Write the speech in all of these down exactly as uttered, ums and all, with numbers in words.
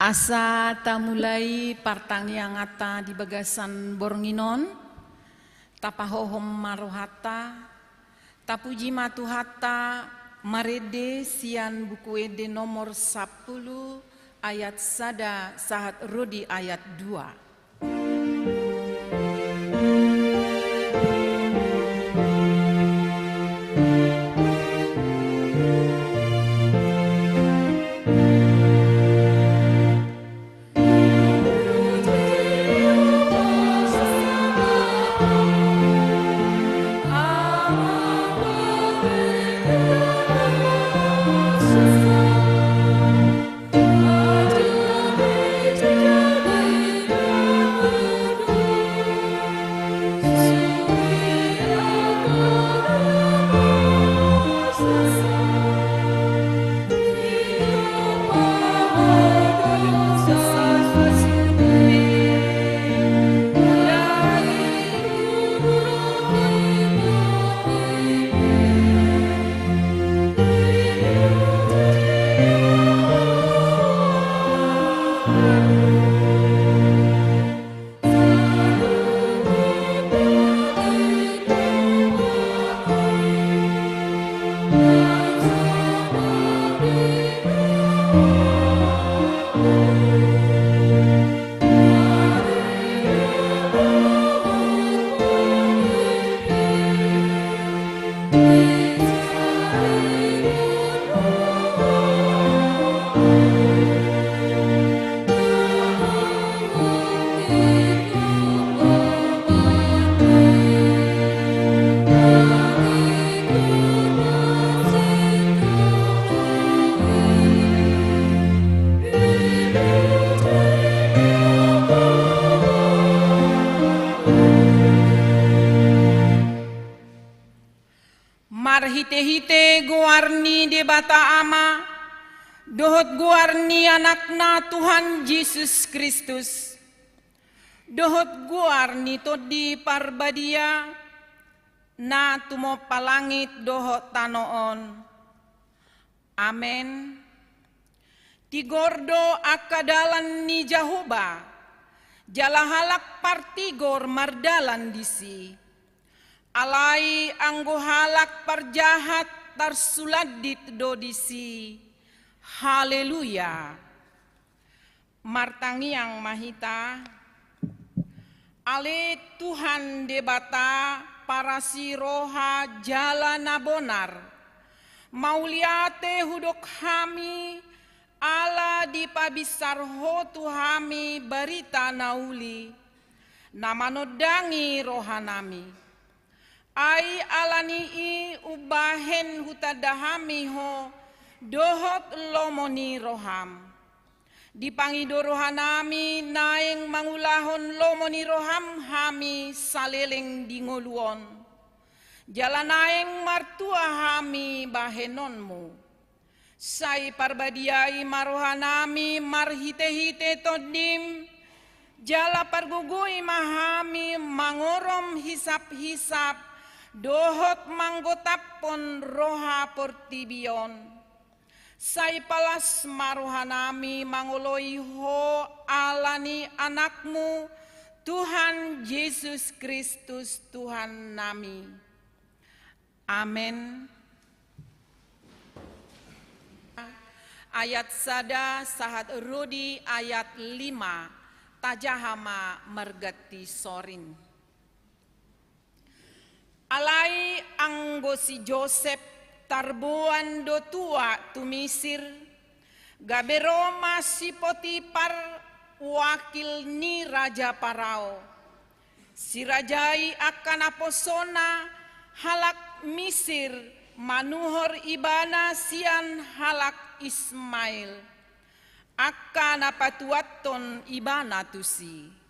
Asa tamulai partangianganta di bagasan borngin on, tapahohom ma rohanta, tapuji ma Tuhanta, marende sian Buku Ende nomor sampulu ayat sada sahat ro di ayat dua. Marhitehite goar ni Debata Ama, dohot goar ni Anakna Tuhan Jesus Kristus, dohot goar ni Tondi Parbadia, na tumompa langit dohot tano on. Amen. Tigor do angka dalan ni Jahowa, jala halak partigor mardalan disi. Alai anggo halak parjahat tarsulandit do disi. Haleluya. Martangiang ma hita. Ale Tuhan Debata, parasi roha jala na bonar, mauliate hudok hami, ala dipabinsar Ho tu hami barita na uli, na manondangi rohanami. Ai ala ni i umbahen hutanda hami Ho dohot lomo ni roham. Dipangido rohanami naeng mangulahon lomo ni roham hami saleleng di ngolu on. Jala naeng martua hami bahenonmu. Sai parbadiai ma rohanami marhitehite Tondim, jala pargogoi ma hami mangorom hisaphisap dohot manggotaphon roha portibi on. Sai palas ma rohanami mangoloi Ho ala ni Anakmu, Tuhan Jesus Kristus Tuhannami. Amen. Ayat sada sahat ro di ayat lima, tajaha ma marganti sorin. Alai anggo si Josep tarboan do tuak tu Misir, gabe ro ma si Potipar wakil ni raja Parao. Sirajai angka naposona halak Misir manuhor ibana sian halak Ismael, angka na patuathon ibana tusi.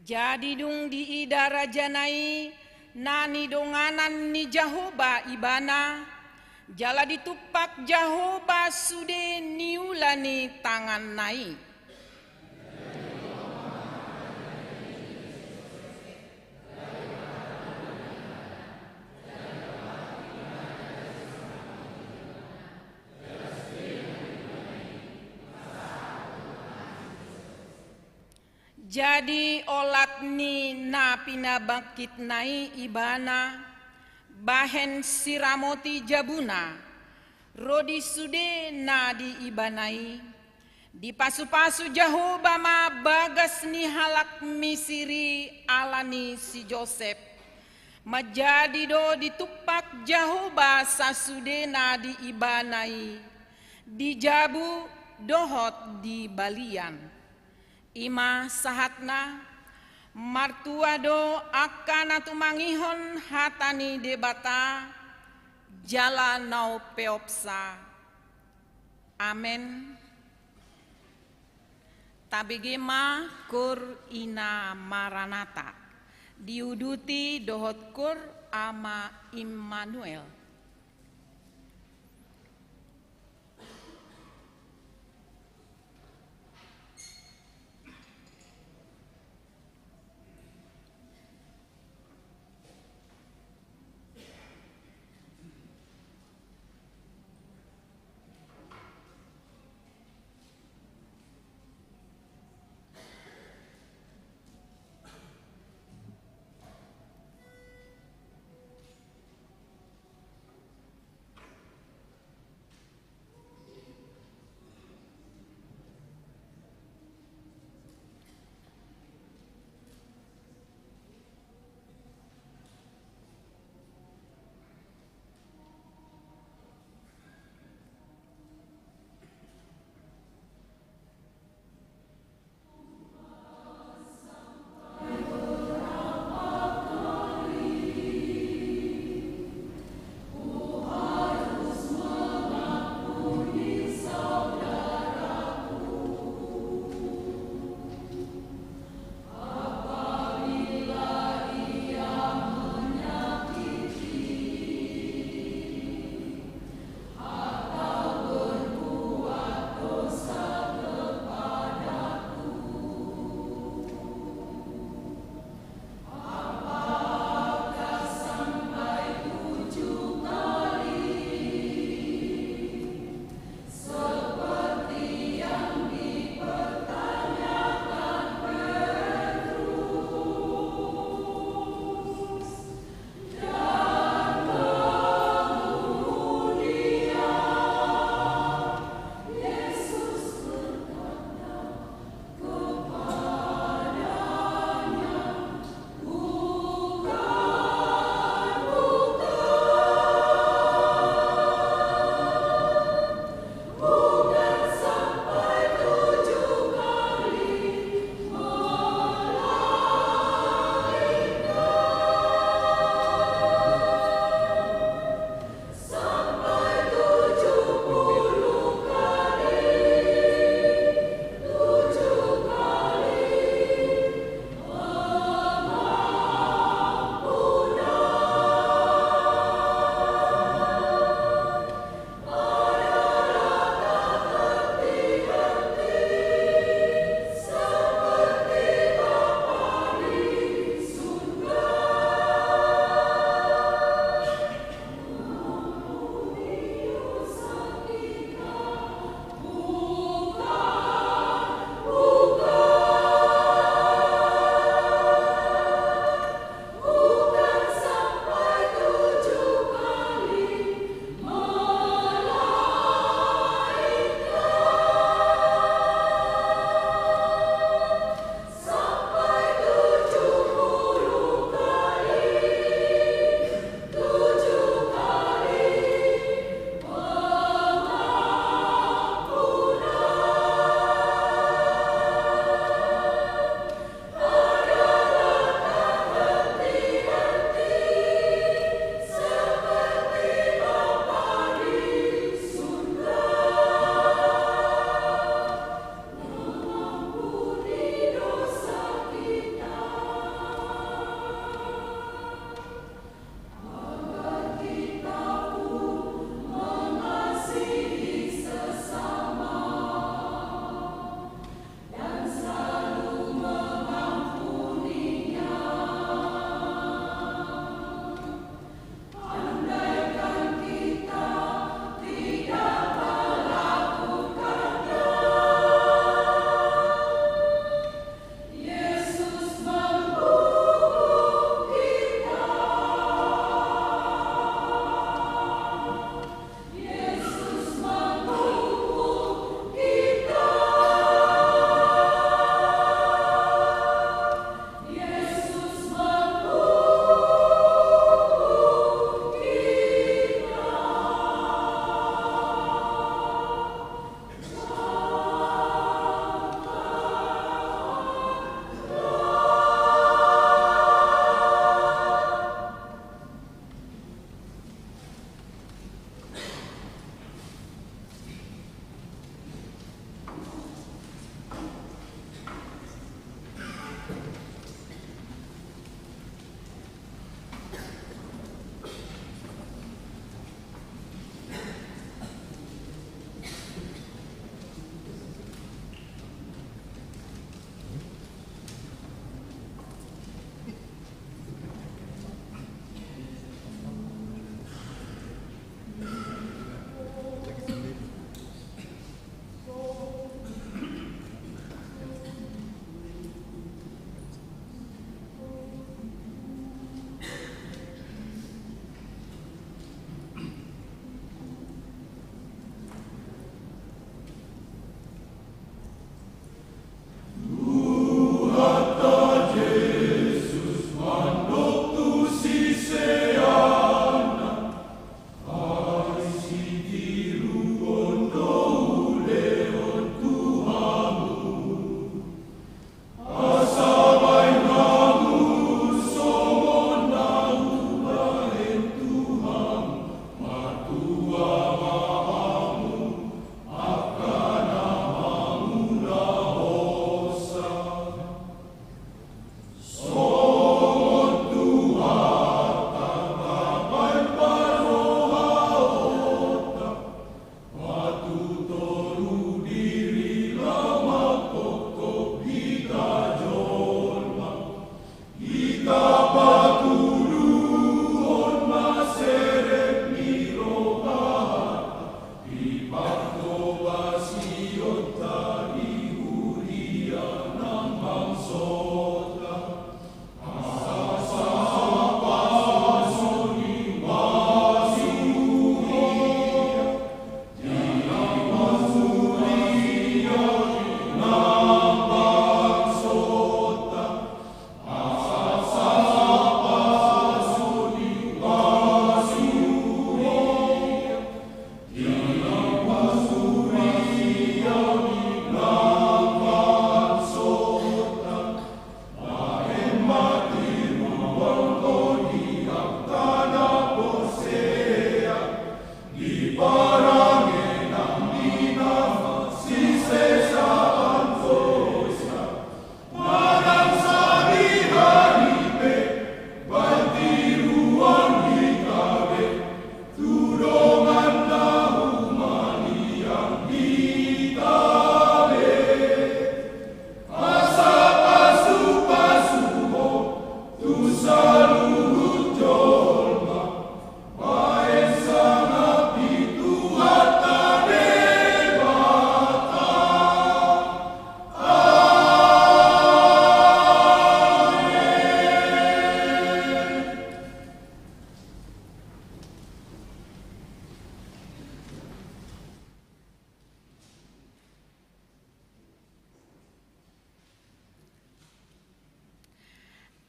Jadi dung diida rajana i na nidonganan ni Jahowa ibana, jala ditumpak Jahowa sude niula ni tanganna i. Jadi olat ni na pinabangkitna i ibana, bahen siramoti jabuna, ro di sude na di ibana i, dipasupasu Jahowa ma bagas ni halak Misir i ala ni si Josep. Manjadi do ditumpak Jahowa sasude na di ibana i, di jabu dohot di balian. I ma sahatna, martua do angka na tumangihon hata ni Debata, jala na umpeopsa. Amen. Tabege ma Kur Ina Maranata, diuduti dohot Kur Ama Immanuel.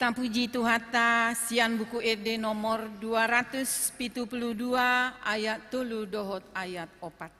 Tapuji Tuhanta sian Buku Ende nomor dua ratus pitu pulu dua, ayat tolu dohot ayat opat.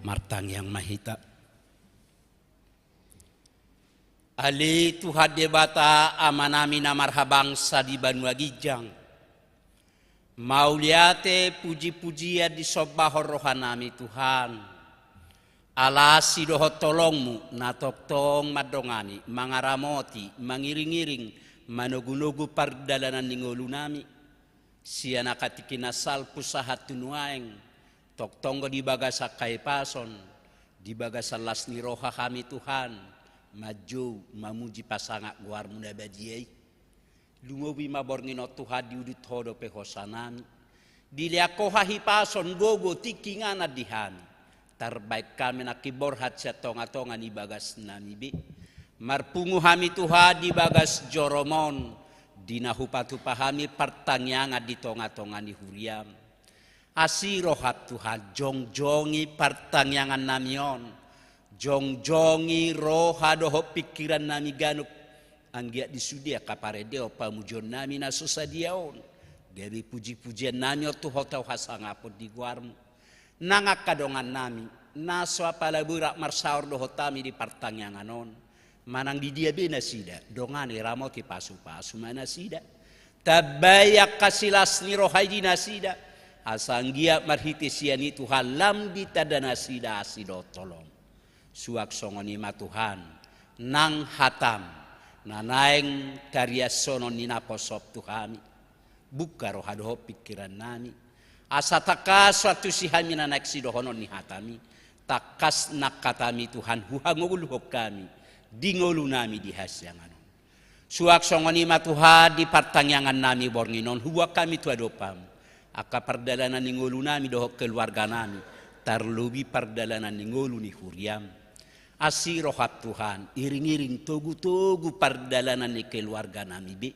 Martangiang ma hita. Ale Tuhan Debata Amanami na marhabangsa di banua ginjang, mauliate puji-pujian disombahon rohanami Tuhan, ala asi dohot holongmu na tongtong mandongani, mangaramoti, mangiring-iring, manogu-nogu pardalanan ni ngolunami. Sian angka tingki na salpu sahat tu nuaeng, tongtong do di bagasan hahipason, di bagasan las ni roha hami Tuhan, manjou, mamuji, pasangap goarmu na badia i. Lumobi ma borngin on Tuhan, diudut Ho dope hosanami. Dilehon Ho hahipason, gogo, tingki, inganan di hami. Tarbaen hami nangkin borhat sian tonga-tonga ni bagasnami be. Marpungu hami Tuhan di bagas jorom on, di na hupat-hupat hami partangiangan di tonga-tonga ni huriam. Asi roham Tuhan, jongjongi partangiangannami on. Jongjongi roha dohot pingkirannami ganup. Anggiat di sude angka parendeon pamujionnami na so sadia on, gabe puji-pujiannami on tu Ho tu hasangapon di goarmu. Nang angka dongannami na so apala borat marsaor dohot hami di partangiangan on, manang di dia be nasida, dongani, ramoti, pasu-pasu ma nasida. Tambai angka silas ni roha i di nasida, asa anggiat marhite sian i Tuhan lam ditanda nasida asi dohot holom. Suang songon i ma Tuhan, nang hatam na naeng tariashonon ni naposom tu hami. Buka roha dohot pingkirannami, asa tangkas huantusi hami na naeng sidohonon ni hatami. Tangkas nang hatami Tuhan huhangoluhon hami di ngolunami di hasiangan on. Suang songon i ma Tuhan di partangiangannami borngin on, huboan hami tu adopanmu angka pardalanan ni ngolunami dohot keluarganami, tarlobi pardalanan ni ngolu ni huriam. Asi roham Tuhan, iring-iring, togu-togu pardalanan ni keluarganami be.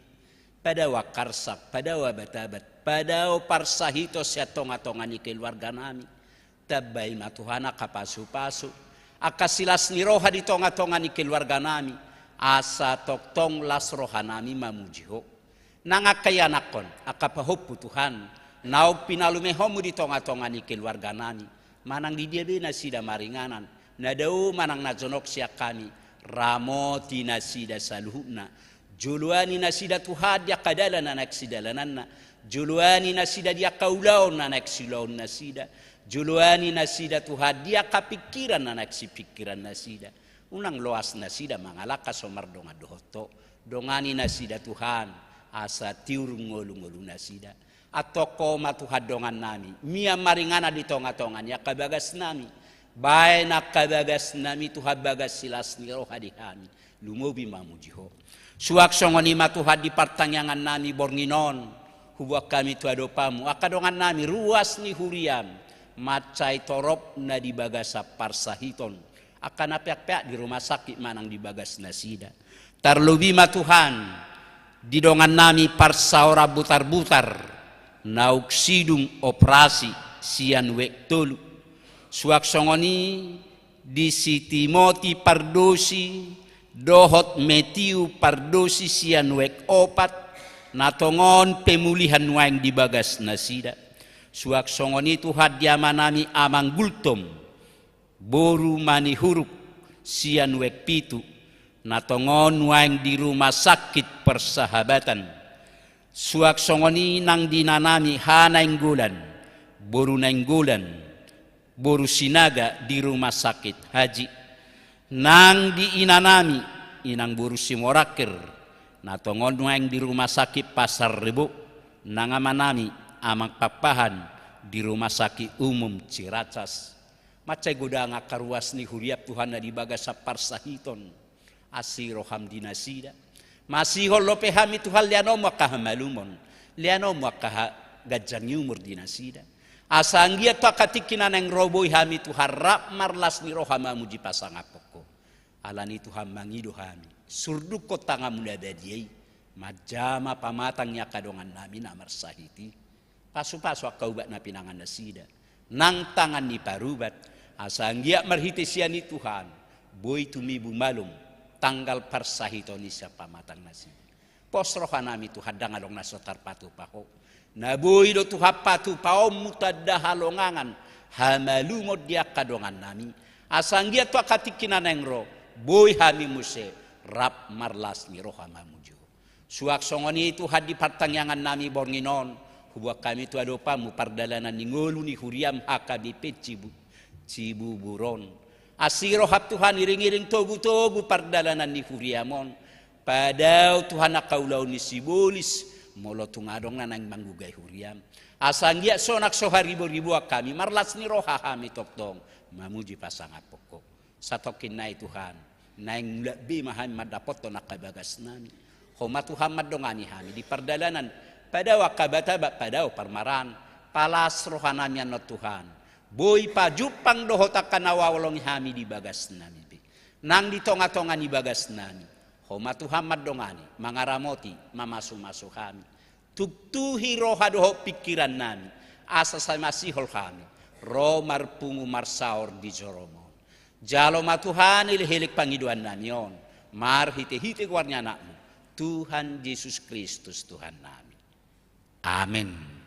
Padao angka arsak, padao abat-abat, padao parsahiton sian tonga-tonga ni keluarganami. Tambai ma Tuhan angka pasu-pasu, angka silas ni roha di tonga-tonga ni keluarganami, asa tongtong las rohanami mamuji Ho. Nang angka ianakhon, angka pahompu Tuhan, naung pinalumehonmu di tonga-tonga ni keluarganami, manang di dia be nasida maringanan, na dao manang na jonok sian hami, ramoti nasida saluhutna. Joloani nasida Tuhan di angka dalan na naeng sidalananna. Joloani nasida di angka ulaon na naeng siulaonnasida. Joloani nasida Tuhan di angka pingkiran na naeng sipingkirannasida. Unang loas nasida mangalangka so mardongan dohot Ho. Dongani nasida Tuhan, asa tiur ngolu-ngolunasida. Antong Ho ma Tuhan dongannami, mian maringanan di tonga-tonga ni angka bagasnami. Baen angka bagasnami Tuhan bagas silas ni roha di hami, lumobi mamuji Ho. Suang songon i ma Tuhan di partangiangannami borngin on, huboan hami tu adopanmu angka dongannami ruas ni huriam, mansai torop na di bagasan parsahiton, angka na peak-peak di rumah sakit manang di bagas nasida. Tarlobi ma Tuhan, di dongannami parsaoran Butarbutar, naung sidung operasi sian wijk tolu. Suang songon i di si Timoti Pardosi dohot Metiu Pardosi sian wijk opat, na tongon pemulihan nuaeng di bagas nasida. Suang songon i Tuhan di amanami Amang Gultom, boru Manihuruk sian wijk pitu, na tongon nuaeng di rumah sakit Persahabatan. Suang songon i nang di inanami H Nainggolan, boru Nainggolan, boru Sinaga di rumah sakit Haji. Nang di inanami, inang boru Simorangkir, na tongon nuaeng di rumah sakit Pasar Rebo, nang amanami, Amang Pakpahan, di rumah sakit umum Ciracas. Mansai godang angka ruas ni huriam Tuhan na di bagasan parsahiton. Asi roham di nasida. Masihol dope hami Tuhan, leanonmu angka hamalumon, leanonmu angka ha-, ganjang ni umur di nasida. Asa anggiat tu angka tingki na naeng ro boi hami Tuhan rap marlas ni roha mamuji pasangaphon Ho. Alani Tuhan mangido hami, surdukkon tanganmu na badia i, manjama pamatang ni angka dongannami na marsahit i. Pasupasu angka ubat na pinangan nasida nang tangan ni parubat, asa anggiat marhite sian i Tuhan, boi tumibu malum tanggal parsahiton i sian pamatang nasida. Pos rohanami Tuhan, ndang adong na so tarpatupa Ho. Na boi do Tuhan patupaonmu tanda halongangan, hamalumon di angka dongannami. Asa anggiat tu angka tingki na naeng ro, boi hami muse rap marlas ni roha mamuji Ho. Suang songon i Tuhan di partangiangannami borngin on, huboan hami tu adopanmu pardalanan ni ngolu ni huriam H K B P Cibu-, Cibubur on. Asi roham Tuhan, iring-iring togu-togu pardalanan ni huriam on. Padao Tuhan angka ulaon ni sibolis, molo tung adong na naeng manggugai huriam. Asa anggiat sonang so hariboriboan hami, marlas ni roha hami tongtong mamuji pasangaphon Ho. Satongkin nai Tuhan, naeng mulak be ma hami mandapothon angka bagasnami. Ho ma Tuhan mandongani hami di pardalanan, padao angka batabat, padao parmaraan, palas rohanami annon Tuhan. Boi pajumpang dohot angka na huhaholongi hami di bagasnami be, nang di tonga-tonga ni bagasnami. Ho ma Tuhan mandongani, mangaramoti, mamasu-masu hami. Tuktuhi roha dohot pingkirannami, asa sai masihol hami ro marpungu marsaor di joroMon. Jalo ma Tuhan elek-elek pangidoannami on, marhite-hite goar ni AnakMu, Tuhan Jesus Kristus Tuhannami. Amen.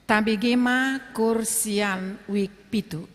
Tabege ma koor sian wijk pitu.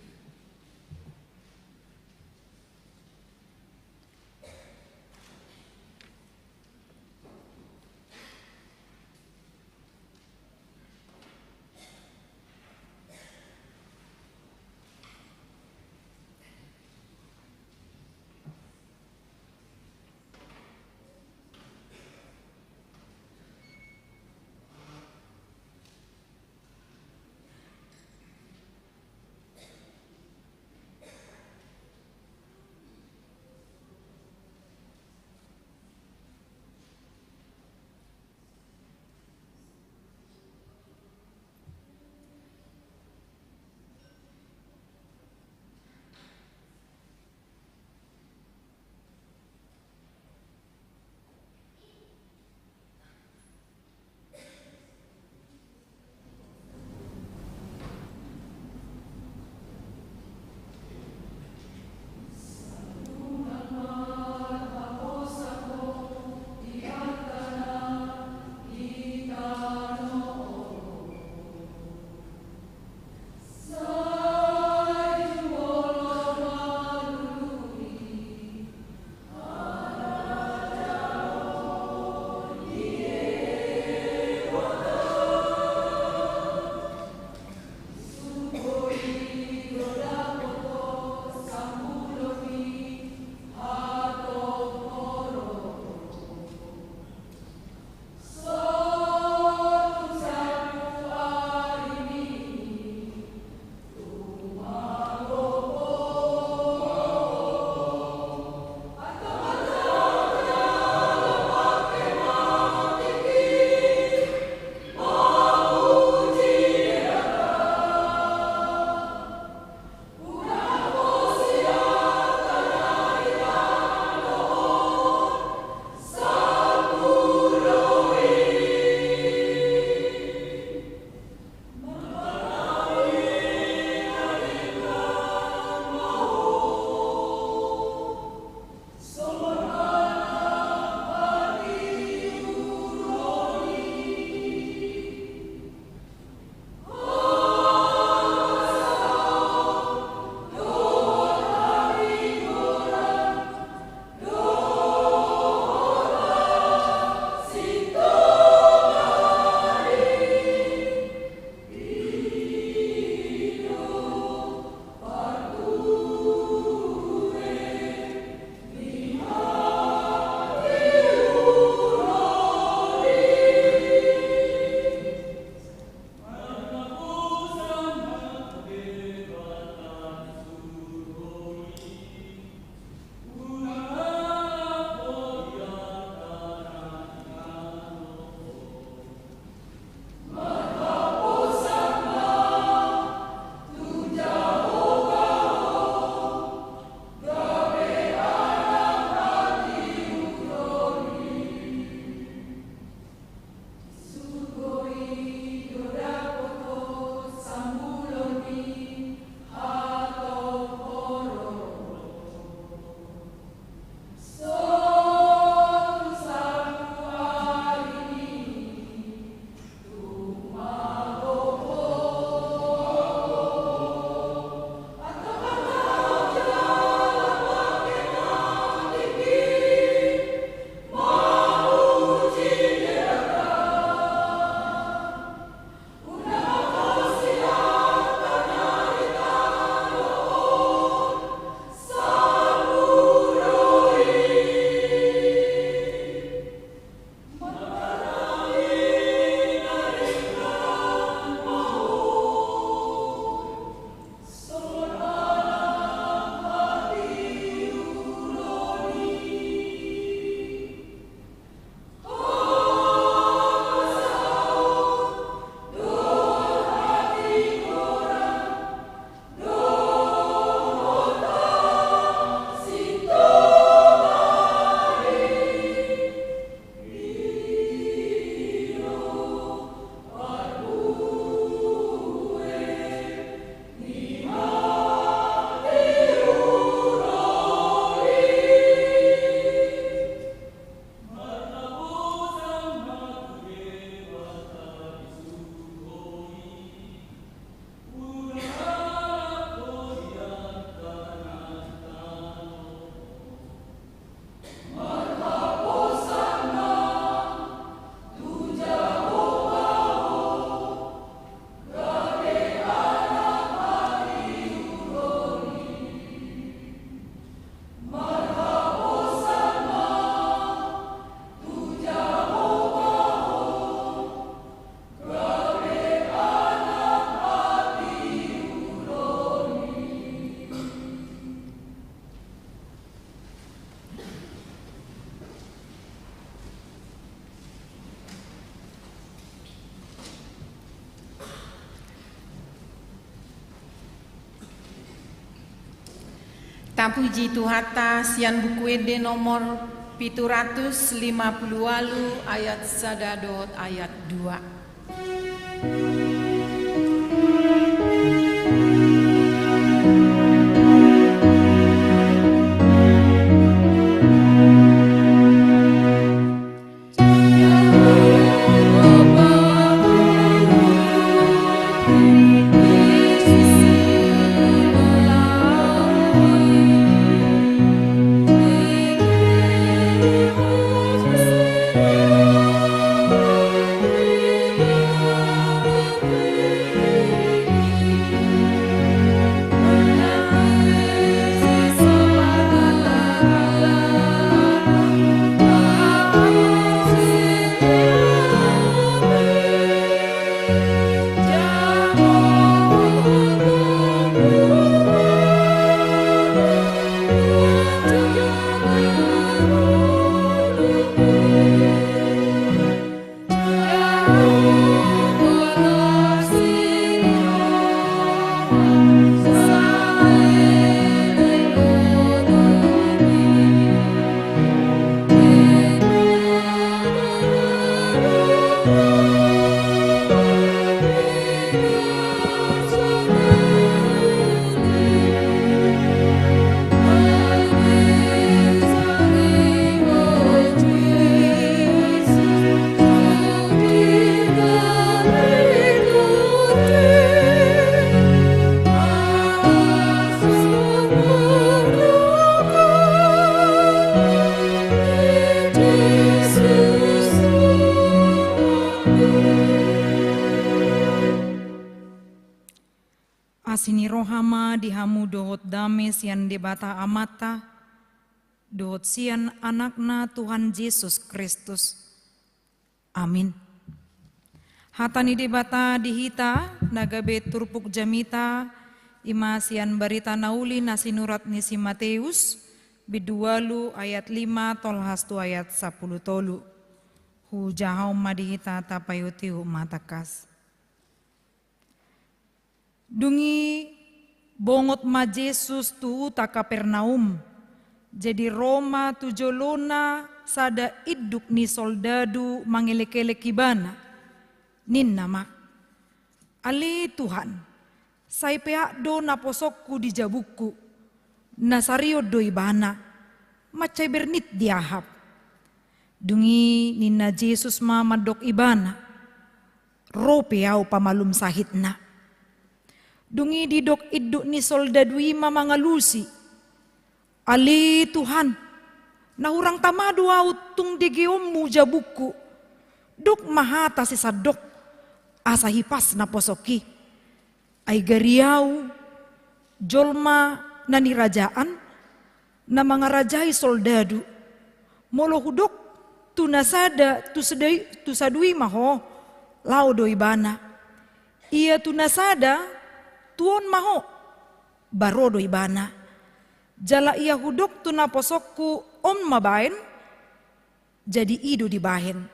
Puji Tuhanta, sian Buku Ende nomor pitu ratus lima puluh walu, ayat sada dohot ayat dua. Asi ni roha ma di hamu dohot dame sian Debata Amanta, dohot sian Anakna Tuhan Jesus Kristus. Amin. Hata ni Debata di hita, na gabe turpuk jamita, i ma sian Barita na Uli na sinurat ni si Mateus, bindu ualu ayat lima tolhas tu ayat sampulu tolu. Hujahahon ma di hita, tapaihutihut ma tangkas. Dung i bongot ma Jesus tu huta Kapernaum, jadi ro ma tu jolona sada induk ni soldadu mangelekelek Ibana. Ninna ma, "Ale Tuhan, sai peak do naposongku di jabungku." Na sarion do ibana, mansai bernit diahap. Dung i ninna Jesus ma mandok ibana, "Ro pe Ahu pamalum sahitna." Dung i didok induk ni soldadu i ma mangalusi, "Ale Tuhan, na hurang tama do ahu tung degeonmu jabungku. Dok ma hata sisandok, asa hipas naposongki. Ai gari ahu jolma na nirajaan, na mangarajai soldadu. Molo hudok tu na sada, tu sada i, tu sadua i ma ho, laho do ibana. Ia tu na sada, tu on ma ho, ba ro do ibana. Jala ia hudok tu naposongku, on ma baen, jadi i do dibahen."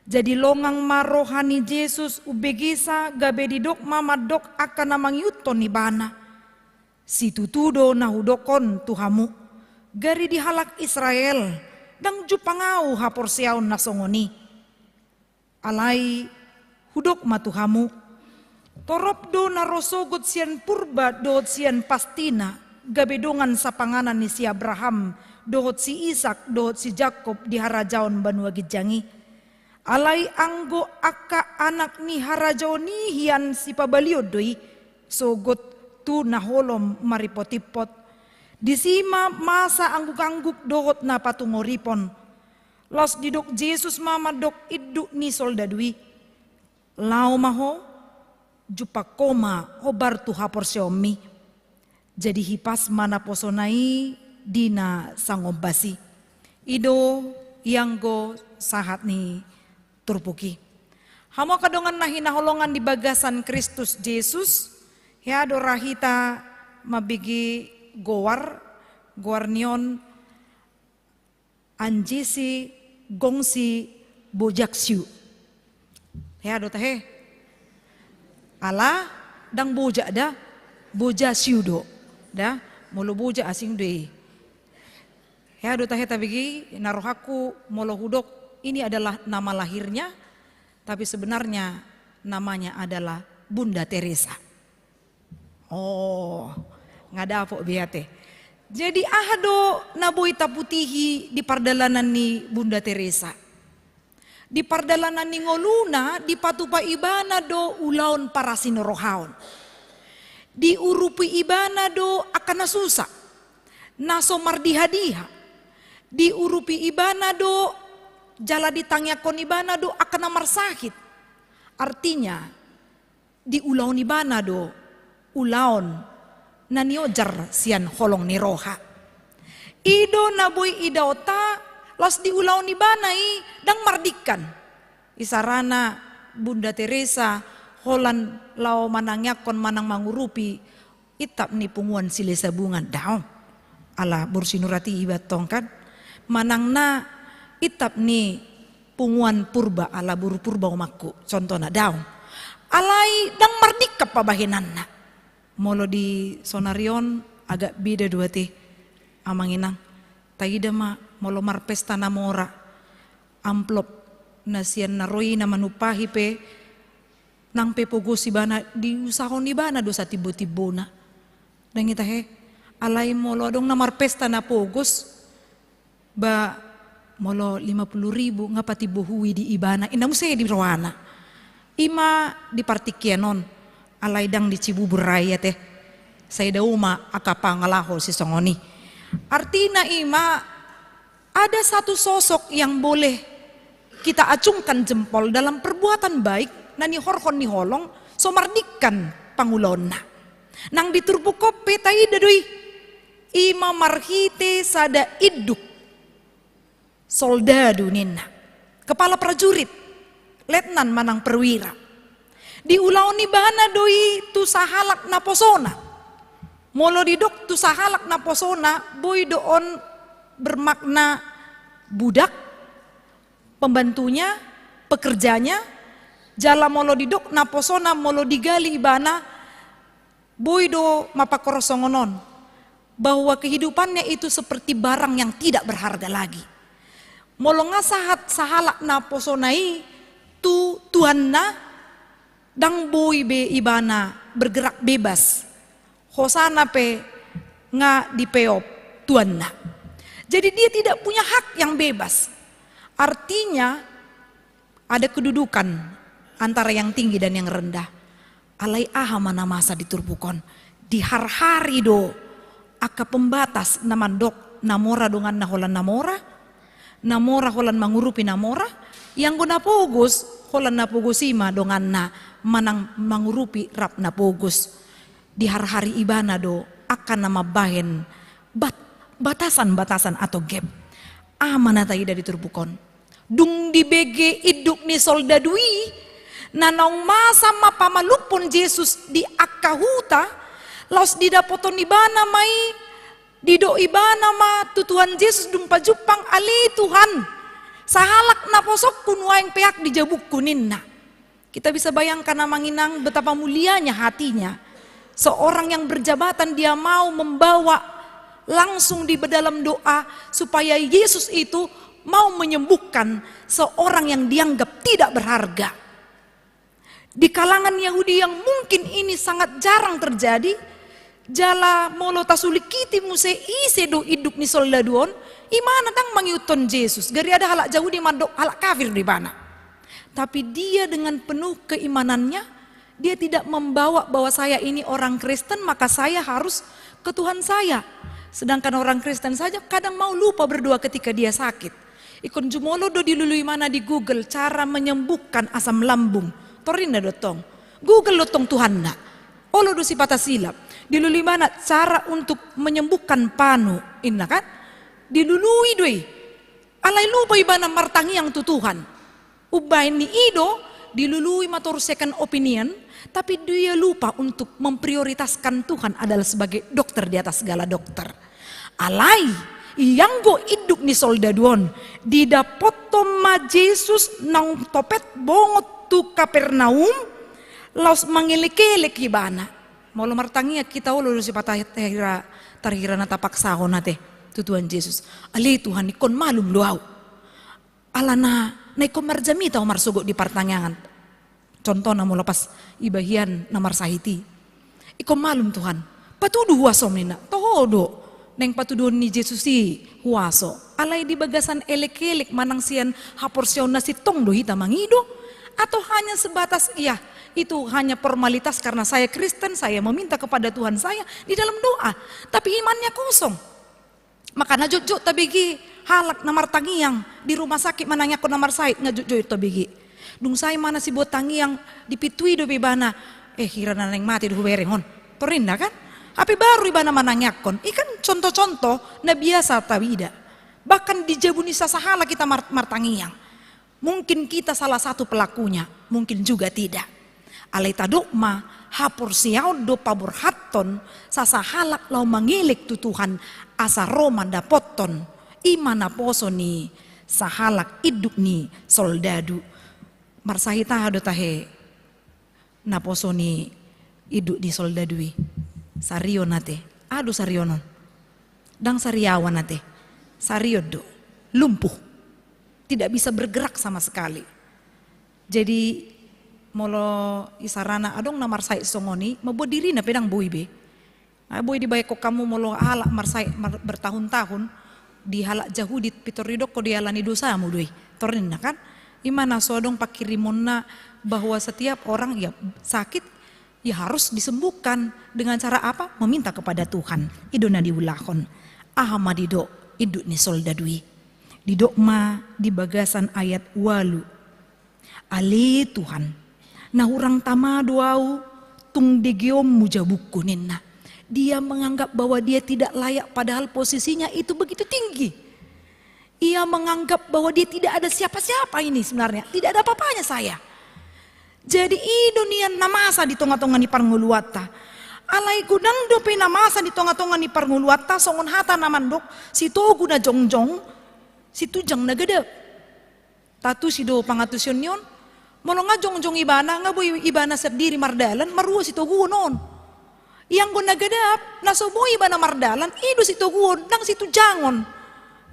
Jadi longang ma roha ni Jesus umbegesa, gabe didok ma mandok angka na mangihuthon ibana, "Situtu do na hudok on tu hamu, gari di halak Israel ndang jumpang ahu haporseaon na songon i. Alai hudok ma tu hamu, torop do na ro sogot sian purba dohot sian pastina, gabe dongan sapanganan ni si Abraham, dohot si Isak, dohot si Jakob di harajaon banua ginjang i. Alai anggo angka anak ni harajaon i hian sipabalion do i, sogot tu na holom maripotimpot. Disi ma masa anggukangguk dohot na patungoripon." Laos didok Jesus ma mandok induk ni soldadu i, "Laho ma ho, jumpang ho ma hombar tu haporseaonmi." Jadi hipas ma naposona i di na sangombas i. I do ianggo sahat ni turpuk i. Hamu angka dongan na hinaholongan di bagasan Kristus Jesus, hea do ra hita mambege goar, goar ni on Anjisi Gongsi Bojaksiu. Hea do tahe? Ala ndang bojak da, Bojasiu do da. Molo boja asing do i. Hea do tahe tabege i, na rohangku molo hudok ini adalah nama lahirnya, tapi sebenarnya namanya adalah Bunda Teresa. Oh, nga dapot be ate. Jadi aha do na boi taputihi di pardalanan ni Bunda Teresa? Di pardalanan ni ngoluna dipatupa ibana do ulaon parasirohaon. Diurupi ibana do angka na susa, na so mardiha-diha. Diurupi ibana do jala ditangiangkon ibana do angka na marsahit. Artinya, diulaon ibana do ulaon na niojar sian holong ni roha. I do na boi idaonta, laos diulaon ibana i ndang mardingkan. Isarana Bunda Teresa holan laho manangiangkon manang mangurupi intap ni punguan Silesabungan, daong. Ala boru Sinurat i iba tong kan. Manang na intap ni punguan Purba, ala boru Purba omakku, contohna, daong. Alai ndang mardingkan pabahenanna. Molo di sonari on agak beda do ate, amang inang. Taida ma molo marpesta na mora, amplop na sian na ro i na manumpahi pe, nang pe pogos ibana diusahon ibana do satimbo-timbona. Ndang i tahe, alai molo adong na marpesta na pogos, ba molo lima puluh ribu nga patimbo hu i di ibana, inna muse di rohana. I ma di partingkian on, alai ndang di Cibubur ra i ate. Sai dao ma angka pangalaho sisongon i. Artina i ma, ada satu sosok yang boleh kita acungkan jempol dalam perbuatan baik na nihorhon ni holong, so mardingkan pangulaonna. Nang di turpuk on pe taida do i, i ma marhite sada induk soldadu ninna, kepala prajurit, letnan manang perwira. Diulaon ibana do i tu sahalak naposona. Molo didok tu sahalak naposona, boi do on bermakna budak, pembantunya, pekerjanya. Jala molo didok naposona, molo digali ibana, boi do mapangkorhon songon on, bahwa kehidupannya itu seperti barang yang tidak berharga lagi. Molo nga sahat sahalak naposona i tu tuanna, ndang boi be ibana bergerak bebas. Hosana pe nga dipeop tuanna. Jadi dia tidak punya hak yang bebas. Artinya, ada kedudukan antara yang tinggi dan yang rendah. Alai aha ma na masa di turpuk on? Diharhari do angka pembatas na mandok na mora donganna holan na mora, na mora holan mangurupi na mora, ianggo na pogos holan na pogos i ma donganna manang mangurupi rap na pogos. Diharhari ibana do angka na mambahen bat-, batasan-batasan atau gap. Aha ma na taida di turpuk on? Dung dibege induk ni soldadu i, na naung masa ma pamalumhon Jesus di angka huta, laos didapothon ibana ma i, didok ibana ma tu Tuhan Jesus dung pajumpang, ale Tuhan, sahalak naposongku nuaeng peak di jabungku ninna. Kita bisa bayangkan, amang inang, betapa mulianya hatinya. Seorang yang berjabatan, dia mau membawa langsung di dalam doa supaya Yesus itu mau menyembuhkan seorang yang dianggap tidak berharga. Di kalangan Yahudi yang mungkin ini sangat jarang terjadi, jala molo tasulingkiti muse ise do induk ni soldadu on, imana ndang mangihuthon Jesus, gari ada halak Jahudi mandok halak kafir do ibana. Tapi dia dengan penuh keimanannya, dia tidak membawa bahwa saya ini orang Kristen, maka saya harus ke Tuhan saya. Sedangkan orang Kristen saja kadang mau lupa berdoa ketika dia sakit. Ingkon jumolo do dilului ibana di Google cara menyembuhkan asam lambung. Torinna do tong. Google do tong Tuhanna. Olo do sipata silap. Dilului ibana cara untuk menyembuhkan panu. Inna kan? Dilului do i. Alai lupa ibana martangiang tu Tuhan. Umbahen ni i do, dilului ma toru second opinion, tapi dia lupa untuk memprioritaskan Tuhan adalah sebagai dokter di atas segala dokter. Alai, ianggo induk ni soldadu on, didapothon ma Jesus naung topet bongot tu Kapernaum, laos mangelek-elek ibana. Molo martangiang hita, olo do sipata hira, tarhira na tapaksahon ate tu Tuhan Jesus. Ale Tuhan, ingkon malum do au. Alana na ingkon marjamita au marsogot di partangiangan. Contohna molo pas iba hian na marsahit i. Ingkon malum Tuhan. Patudu huasom ninna. Toho do. Naeng patuduhon ni Jesus i huaso. Alai di bagasan elek-elek manang sian haporseaon na sintong do hita mangido. Atau hanya sebatas, iya, itu hanya formalitas karena saya Kristen, saya meminta kepada Tuhan saya di dalam doa. Tapi imannya kosong. Maka na jotjot tabege halak na martangiang di rumah sakit manangiangkon na marsahit, na jotjot tabege. Dung sae ma na siboan tangiang, di pintu i dope ibana, eh, hira na naeng mate do hubereng on. Torus ninna kan? Hape baru ibana manangiangkon. I kan contoh-contoh na biasa taida. Bahkan di jabu ni sasahalak hita mar-, martangiang. Mungkin kita salah satu pelakunya, mungkin juga tidak. Alai tadok ma, haporseaon do paborhathon sasahalak laho mangelek tu Tuhan asa ro mandapothon. I ma naposo ni sahalak induk ni soldadu. Marsahit aha do tahe naposo ni induk ni soldadu i? Sarion ate. Aha do sarion on? Ndang sariawan ate. Sarion do. Lumpuh. Tidak bisa bergerak sama sekali. Jadi molo isarana adong na marsahit songon i, mamboan dirina pe ndang boi be. Nga boi dibaen hamu molo halak marsahit mar-, bertahun-tahun, di halak Jahudi pintor didok, dialani dosamu do i. Torus ninna kan? I ma na so adong panghirimonna bahwa setiap orang, ya, sakit, ya harus disembuhkan. Dengan cara apa? Meminta kepada Tuhan. I do na diulahon. Aha ma didok induk ni soldadu i? Didok ma di bagasan ayat ualu. Ale Tuhan, na hurang tama do au tung degeonmu jabungku, ninna. Dia menganggap bahwa dia tidak layak, padahal posisinya itu begitu tinggi. Ia menganggap bahwa dia tidak ada siapa-siapa ini sebenarnya, tidak ada apa-apanya saya. Jadi i do nian na masa di tonga-tonga ni parngoluanta. Alai godang dope na masa di tonga-tonga ni parngoluanta, songon hata na mandok, sitogu na jongjong, situnjang na gadap. Tatusi do pangantusion ni on. Molo nga jongjong ibana, nga boi ibana sandiri mardalan, marua sitoguon on. Ianggo na gadap, na so boi ibana mardalan, i do sitoguon, ndang situnjangon.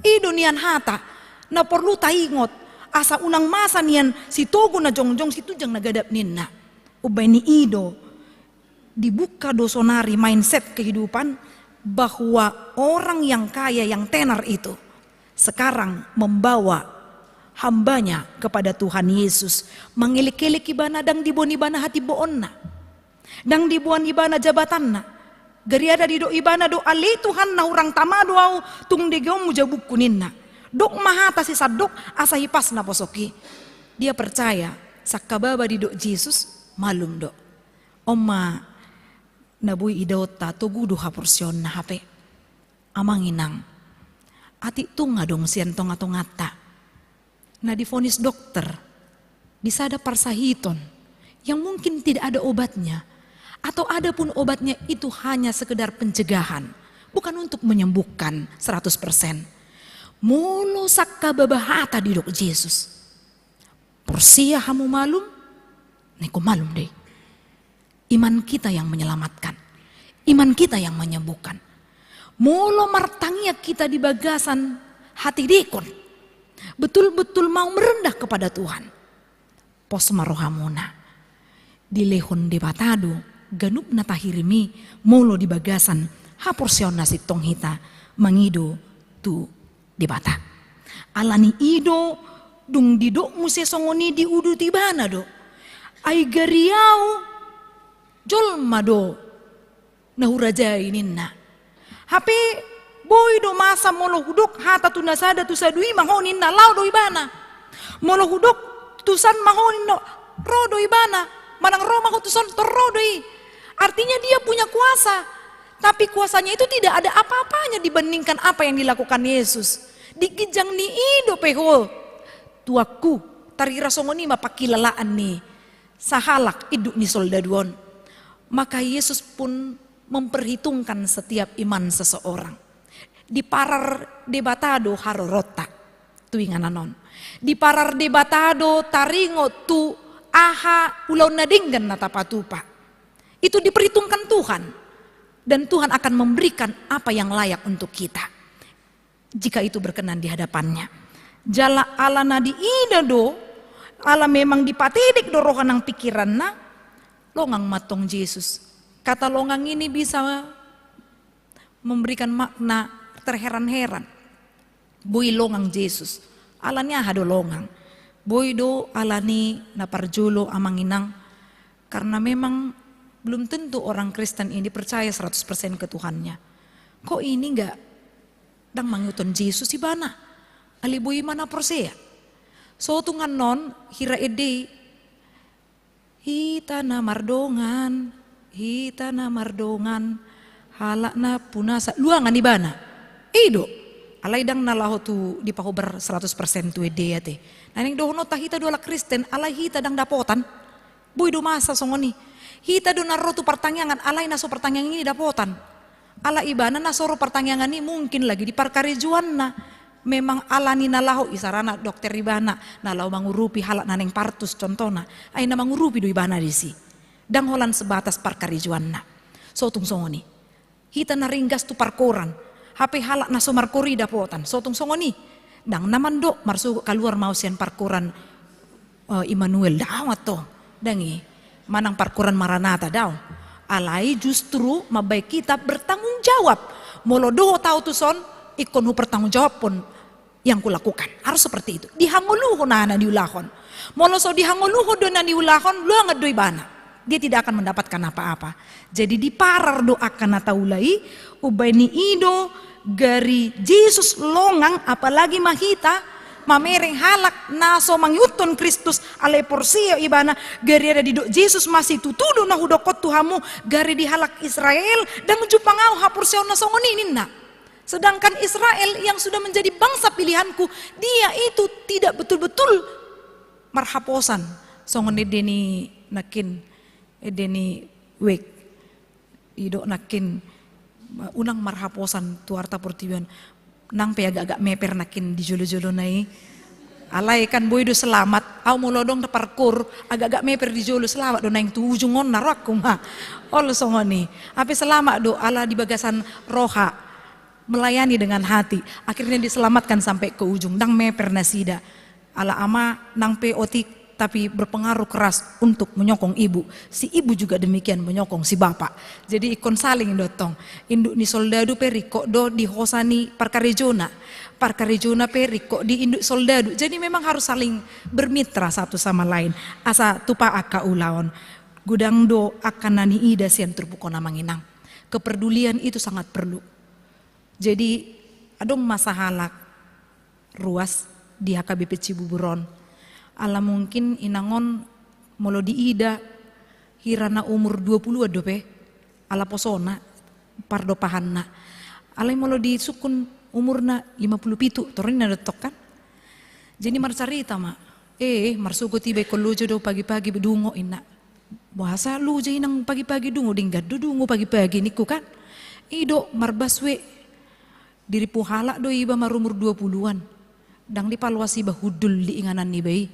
I do nian hata na porlu taingot, asa unang masa nian sitogu na jongjong, situnjang na gadap, ninna. Umbahen i do dibuka do sonari mindset kehidupan bahwa orang yang kaya, yang tenar itu sekarang membawa hambanya kepada Tuhan Yesus. Mangelek-elek ibana, ndang diboan ibana hatimboonna, ndang diboan ibana jabatanna. Gariada didok ibana do, ale Tuhan, na hurang tama do au tung degeonmu jabungku, ninna. Dok ma hata sisandok asa hipas naposok i. Dia percaya, sangkababa didok Jesus, malum do. On ma na boi idaonta, togu do haporseaonna. Hape amang inang, atik tung adong sian tonga-tonganta na divonis dokter di sada parsahiton yang mungkin tidak ada obatnya, atau ada pun obatnya, itu hanya sekedar pencegahan, bukan untuk menyembuhkan seratus persen. Molo sangkababa hata didok Jesus, porsea hamu malum, na ingkon malum do i. Iman kita yang menyelamatkan. Iman kita yang menyembuhkan. Molo martangiang hita di bagasan hatedekon, betul-betul mau merendah kepada Tuhan, pos ma rohamuna. Dilehon Debata do ganup na tahirim i, molo di bagasan haporseaon na sintong hita mangido tu Debata. Alani i do dung didok muse songon i, diuduti ibana do. Ai gari au jolma do na hurajai, ninna. Hape boi do masa molo hudok hata tu na sada, tu sadua i ma ho, ninna, laho do ibana. Molo hudok tusan ma ho, ninna, ro do ibana. Manang ro ma ho tuson, tor ro do i. Artinya dia punya kuasa. Tapi kuasanya itu tidak ada apa-apanya dibandingkan apa yang dilakukan Yesus. Di ginjang ni i dope ho, tuanku, tarira songon i ma pangkilalaan ni sahalak induk ni soldadu on. Maka Yesus pun memperhitungkan setiap iman seseorang. Diparar Debata do haroronta tu inganan on. Diparar Debata do taringot tu aha ulaon na denggan na tapatupa. Itu diperhitungkan tu Tuhan. Dan Tuhan akan memberikan apa yang layak untuk kita, jika itu berkenan di hadapan-Nya. Jala ala na diida do, ala memang dipatedek do roha nang pikiranna, longang ma antong Jesus. Kata longang ini bisa memberikan makna terheran-heran. Boi longang Jesus. Ala ni aha do longang? Boi do ala ni na parjolo, amang inang, karena memang belum tentu orang Kristen ini percaya seratus persen ke Tuhannya. Kok ini nggak, ndang mangihuthon Jesus ibana? Alai boi ma na porsea. So tung annon hira ende i, hita na mardongan, hita na mardongan, halak na punasa, luangan ibana. I do. Alai ndang na laho tu dipahobar seratus persen tu ende i ate. Na naeng dohononta, hita do halak Kristen, alai hita ndang dapotan. Boi do masa songon i. Hita do na ro tu partangiangan, alai na so partangiangan i dapotan. Ala ibana na so ro partangiangan i mungkin lagi di parkarejoanna. Memang ala ni na laho, isarana dokter ibana, na laho mangurupi halak na naeng partus contohna. Ai na mangurupi do ibana disi. Ndang holan sebatas parkarejoanna. So tung songon i. Hita na ringgas tu parkoran. Hape halak na so markoor i dapotan. So tung songon i. Ndang na mandok marsogot kaluar ma au sian parkoran, eh, Immanuel. Daong antong. Ndang i. Manang parkoran Maranatha, daong. Alai justru mambahen hita bertanggung jawab. Molo dohot au tuson, ingkon hupertanggungjawabhon yang kulakukan. Harus seperti itu. Dihangoluhon aha na niulahon. Molo so dihangoluhon do na niulahon, luangan do ibana. Dia tidak akan mendapatkan apa-apa. Jadi diparar do angka na taula i, umbahen i do gari Jesus longang, apalagi ma hita, mamereng halak na so mangihuthon Kristus, alai porsea ibana, gari ada didok Jesus ma situtu do na hudok on tu hamu, gari di halak Israel, ndang jumpang au haporseaon na songon i ninna. Sedangkan Israel yang sudah menjadi bangsa pilihanku, dia itu tidak betul-betul marhaposan. Songon ende ni nangkin, ende ni wek. Didok nangkin, unang marhaposan tu arta portibi on. Nang pe agak-agak meper nangkin di jolo-jolo na i. Alai kan boi do selamat, au molo adong na parkoor, agak-agak meper di jolo, selamat do naeng tu ujung on na rohangku ma. Olo songon i. Hape selamat do, ala di bagasan roha, melayani dengan hati. Akhirnya diselamatkan sampai ke ujung. Ndang meper nasida. Ala ama nang pe otik, tapi berpengaruh keras untuk menyokong ibu. Si ibu juga demikian menyokong si bapak. Jadi ingkon saling do antong. Induk ni soldadu pe ringkot do di hosa ni parkarejona. Parkarejona pe ringkot di induk soldadu. Jadi memang harus saling bermitra satu sama lain. Asa tupa angka ulaon. Godang do angka na niida sian turpuk on, amang inang. Kepedulian itu sangat perlu. Jadi adong ma sahalak ruas di H K B P Cibubur on. Ala mungkin inang on molo diida hira na umur dua puluhan dope, ala posona, pardopahanna. Alai molo disungkun umurna lima puluh pitu, torinna do tong kan. Jadi marcarita ma, eh, marsogot iba ingkon loja do pagi-pagi dungo inna. Boasa loja inang pagi-pagi dungo, denggan do dungo pagi-pagi ningku kan. I do marbasue. Dirimpu halak do iba marumur dua puluhan. Ndang dipaloas iba hundul di inganan niba i.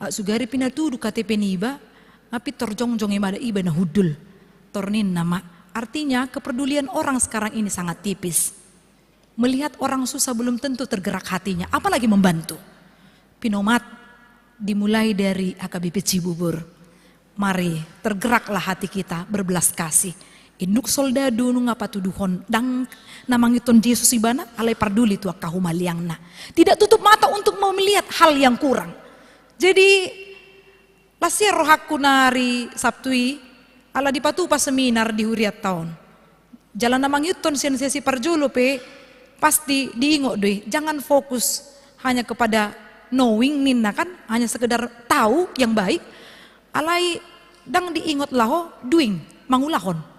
Aut sugari pinatudu K T P niba, nga pintor jongjong i mada iba na hundul. Tor ninna ma. Artinya kepedulian orang sekarang ini sangat tipis. Melihat orang susah belum tentu tergerak hatinya, apalagi membantu. Pinomat dimulai dari H K B P Cibubur. Mari, tergeraklah hati kita berbelas kasih. Induk soldadu nunga patuduhon, ndang na mangihuthon Jesus ibana, alai parduli tu angka humaliangna. Tidak tutup mata untuk melihat hal yang kurang. Jadi, las ia rohangku na ari Sabtu i, ala dipatupa seminar di hurianta on. Jala na mangihuthon sian sesi parjolo pe, pasti diingot do i, jangan fokus hanya kepada knowing ninna kan, hanya sekedar tahu yang baik, alai ndang diingot laho doing, mangulahon.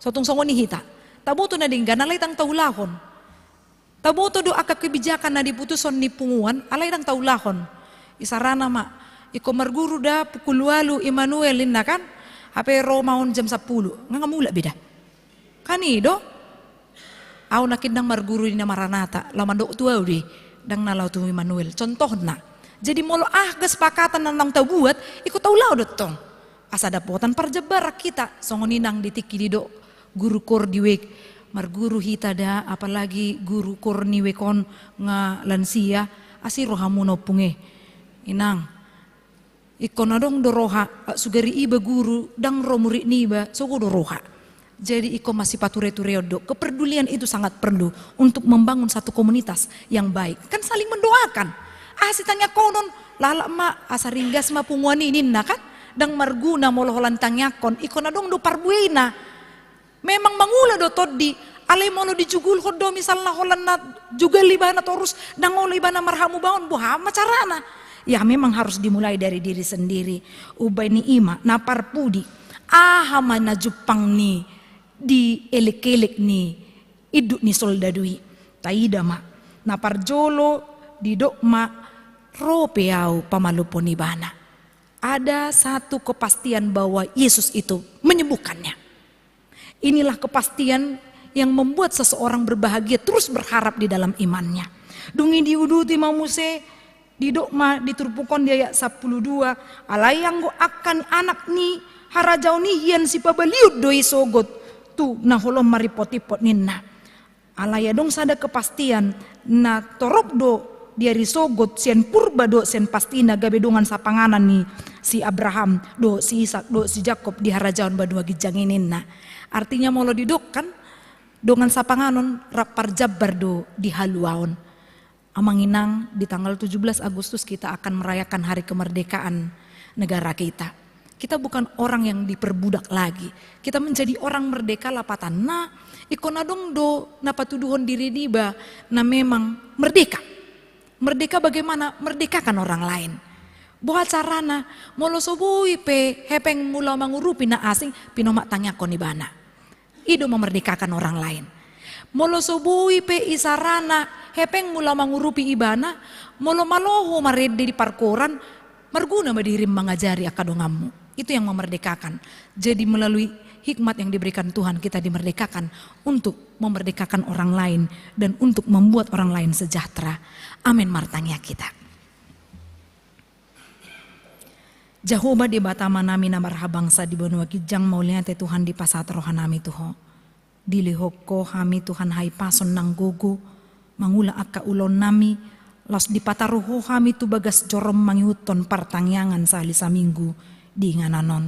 So tung songon i hita. Taboto na denggan, alai ndang taulahon. Taboto do angka kebijakan na diputushon ni punguan, alai ndang taulahon. Isarana ma, ingkon marguru da pukul ualu Immanuel ninna kan, hape ro ma on jam sampulu, nga, nga mulak be da. Kan i do. Au nangkin ndang marguru di na Maranatha, laho mandok tu au do i, ndang na laho tu Immanuel. Contohna. Jadi molo aha kesepakatan na naung tabuat, ingkon taulahon do tong. Asa dapotan parjambaran hita, songon i nang di tingki didok Guru koor di wijk, marguru hita da, apalagi guru koor ni wijk on nga lansia, asi rohamuna ompung e. Inang, ingkon adong do roha, sugari iba guru, ndang ro murid niba, sogo do roha. Jadi ingkon masipaturetureon do, kepedulian itu sangat perlu untuk membangun satu komunitas yang baik. Kan saling mendoakan. Asi tangiangkonon, lalap ma, asa ringgas ma punguan i ninna kan, ndang marguna molo holan tangiangkon, ingkon adong do parbuena. Memang mangula do tondi, alai molo dijugulhon do misalna holan na jugal ibana torus, ndang olo ibana marhamubaon, boha ma carana? Ya memang harus dimulai dari diri sendiri. Umbahen i ima, na parpudi, aha ma na jumpang ni di elekelek ni induk ni soldadu i? Taida ma, na parjolo didok ma, ro pe au pamalumhon ibana. Ada satu kepastian bahwa Yesus itu menyembuhkannya. Inilah kepastian yang membuat seseorang berbahagia, terus berharap di dalam imannya. Dung i diuduti ma muse, didok ma di turpuk on di ayat sampulu dua, alai anggo angka anak ni harajaon i hian sipabaliut do i sogot tu na holong maripotimpot ninna. Alai adong sada kepastian na torop do di ari sogot, sian purba dohot sian pastina gabe dongan sapanganan ni si Abraham dohot si Ishak dohot si Jakob di harajaon banua ginjang i ninna. Artinya molo didok kan, dongan sapanganon rap parjambar do di haluaon. Amang inang, di tanggal tujuh belas Agustus kita akan merayakan hari kemerdekaan negara kita. Kita bukan orang yang diperbudak lagi. Kita menjadi orang merdeka lapatanna, ingkon adong do na patuduhon diri niba na memang merdeka. Merdeka bagaimana? Merdekakan orang lain. Boha carana? Molo so boi pe hepengmu laho mangurupi na asing, pinomat tangiangkon ibana. I do memerdekakan orang lain. Molo so boi pe isarana hepengmu laho mangurupi ibana, molo malo ho marende di parkoran, marguna ma dirim mangajari angka donganmu. Itu yang memerdekakan. Jadi melalui hikmat yang diberikan Tuhan kita dimerdekakan untuk memerdekakan orang lain dan untuk membuat orang lain sejahtera. Amin, martangiang hita. Jahowa Debata Amanami na marhabangsa di banua ginjang, mauliate Tuhan dipasahat rohanami tu Ho. Dilehon Ho hami Tuhan hahipason nang gogo, mangula angka ulaonnami, laos dipataru Ho hami tu bagas jorom mangihuthon partangiangan sahali saminggu di inganan on.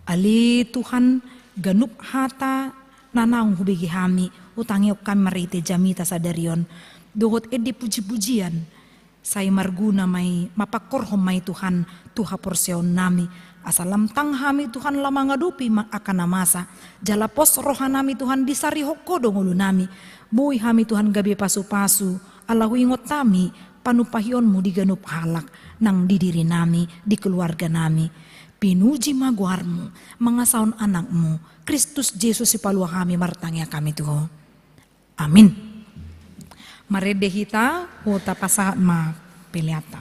Ale Tuhan, ganup hata na naung hubege hami, hutangihon hami marhite jamita sadari on. Dohot ende pujipujian, sai marguna ma i, mapangkorhon ma i Tuhan tu haporseaonnami. Asa lam tang hami Tuhan laho mangadopi ma angka na masa. Jala pos rohanami Tuhan disarihon Ho do ngolunami. Boi hami Tuhan gabe pasupasu, ala huingot hami panumpahionmu di ganup halak, nang di dirinami, di keluarganami. Pinuji ma goarmu, mangasahon anakmu, Kristus Jesus sipalua hami martangiang hami tu Ho. Amin. Marende hita, huta pasahat ma peleanta.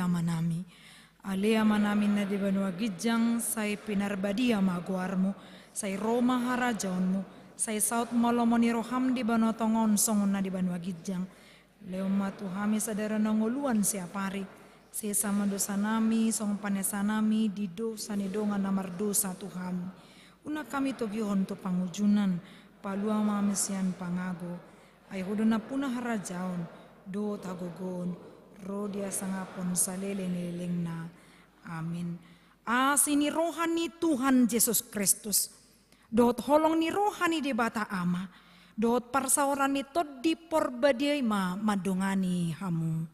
Amanami. Ale Amanami na di banua ginjang, sai pinarbadia ma goarmu, sai ro ma harajaonmu, sai saut ma lomo ni roham di banua tonga on songon na di banua ginjang. Lehon ma tu hami sadari on hangoluan siapari. Sesa ma dosanami songon panesanami di dosa ni dongan na mardosa tu hami. Unang hami togihon tu pangunjunan, palua ma hami sian pangago. Ai Ho do nampuna harajaon dohot hagogoon ro di hasangapon saleleng-lelengna. Amin. Asi ni roha ni Tuhan Jesus Kristus, dohot holong ni roha ni Debata Ama, dohot parsaoran ni Tondi Porbadia i ma mandongani hamu.